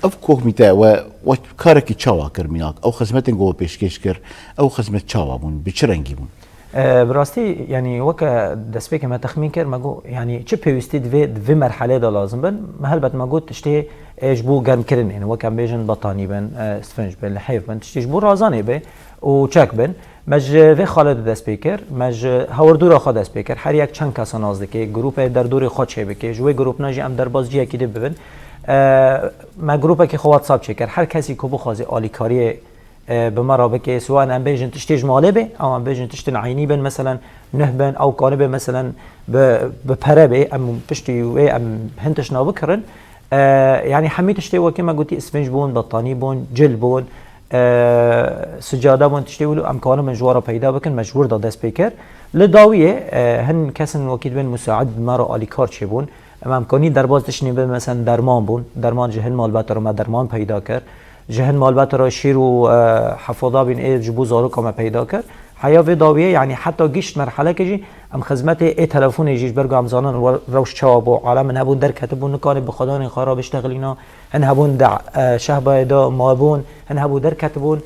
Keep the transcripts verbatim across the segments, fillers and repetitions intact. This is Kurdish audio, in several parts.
Ev koxmîte we, we karekî çawa kir mînak? Ew xizmetên ku we pêşkêş kir, ew xizmet çawa bûn? Bi çi rengî bûn? E, bi rastî, yanî weke destpêkê me texmîn kir, me got, yanî çi pêwîstî di vê, di vê merhelê de lazim bin? Me helbet me got tiştê, e, ji bo germkirinê, yanî weke em bêjin betanî bin, e, sfinc bin, lihêf bin, tiştê ji bo razanê be û çek bin. Me ji vê xalê de dest pê kir, me ji hawirdûra xwe dest pê kir. Her yek çend kesa nas dike, grûpê derdorê xwe çêbike. Ji wê grûpna jî em derbas cihekî dî bibin. E, me grûpekî xwe WhatsApp çêkir. Her kesî ku bixwaze alîkariyê, e, bi me re bike, siwa em bêjin tiştê ji malê be, ew em bêjin tiştên eynî bin, meselen nuh bin, ew kanibe, meselen bi, bi pere be, em piştî wê em hin tiştna bikirin. E, yanî hemî tiştê wekî me gotî, isfinc bûn, betanî bûn, cil bûn, e, sicade bûn, tiştê wilo em kanibin ji we re peyda bikin, me ji wir de dest pê kir. Li dawiyê, e, hin kesin wekî dibên musaid bi me re alîkar çêbûn. Em, em kanî derbas tiştên bin, mesela derman bûn, derman ji hin malbete re me derman peyda kir. Ji hin malbete re şîr û, e, hefada bîn ê ji bo zaroka me peyda kir. Heya vê dawiyê, yanî heta gişt merheleke jî em xizmetê ê telefonê jî ji ber ku em zanin re-, rewş çawa bû, alem hin hebûn derketibûn, nikanî bi xwedanên xwe re biştexilîna, hin hebûn de, e, şehbayê de mabûn, hin hebû derketibûn,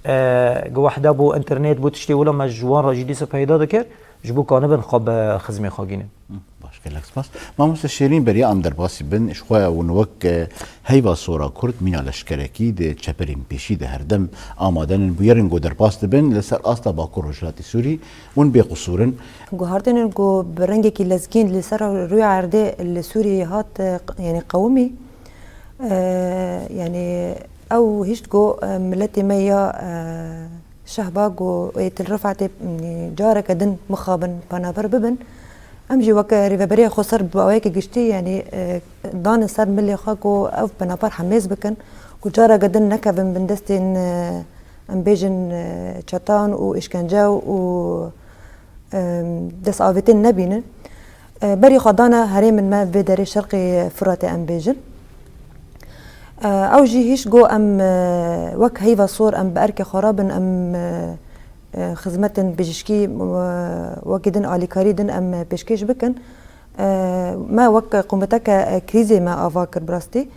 e, gi wehde bû, înternet bû, tiştê wilo me ji wan re jî dîsa peyda dikir, ji bo kanibin xwe bi xizmê xwe gînin. Hı, baş, gelek spas. Mamoste Şêrîn, beriya em derbasî bin, ji xwe hûn wek, e, Heyva Sora Kurd, mîna leşkerekî di çeperên pêşî de herdem amade nin bûyerên ku derbas dibin li ser asta Bakur Rojhilatê Sûrî, hûn bêqisûr in. Guhartinên ku bi rengekî lezgîn li ser rûya erdê li Sûriyeyê hat, e, q-, yanî qewimî, e, yanî ew hişt ku, e, miletê me ya, e, şehba ku ê til Rifetê, yanî careke din mixabin penaber bibin. Em jî weke rêveberiya xweser bi awayeke giştî, yanî, e, dane ser milê xwe ku ev penaber hemêz bikin, ku careke din nekevin bin destên, e, em bêjin, e, çetan û îşkence û, e, destavêtin nebînin. E, berî xwe dane herêmin me vê derê şerqê Firatê em bêjin. E, ew jî hîş got em, e, wek Heyva Sor em bi erkê xwe re bin, em, e, e, xizmetên bijîşkî, e, wekî din alîkarî din em pêşkêş bikin. E, me wek komîteke, e, krîzê me ava kir bi rastî.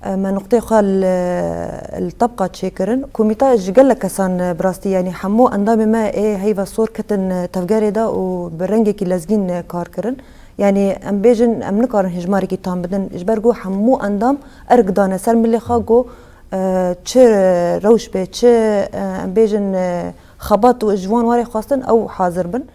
E, me nuqtê xwe li, li tebqa çêkirin. Komîta ji gelek kesan, e, bi rastî, yanî hemû endamê me ê Heyva Sor ketin, e, tevgerê de û bi rengekî lezgîn, e, kar kirin. Yanî em bêjin, em nikarin hêjmarekî tam bidin. Ji ber ku hemû endam erk dane ser milê xwe ku, e, çi rewş be, çi, e, em bêjin, e, xebat û ji wan warê xwestin ew hazir bin.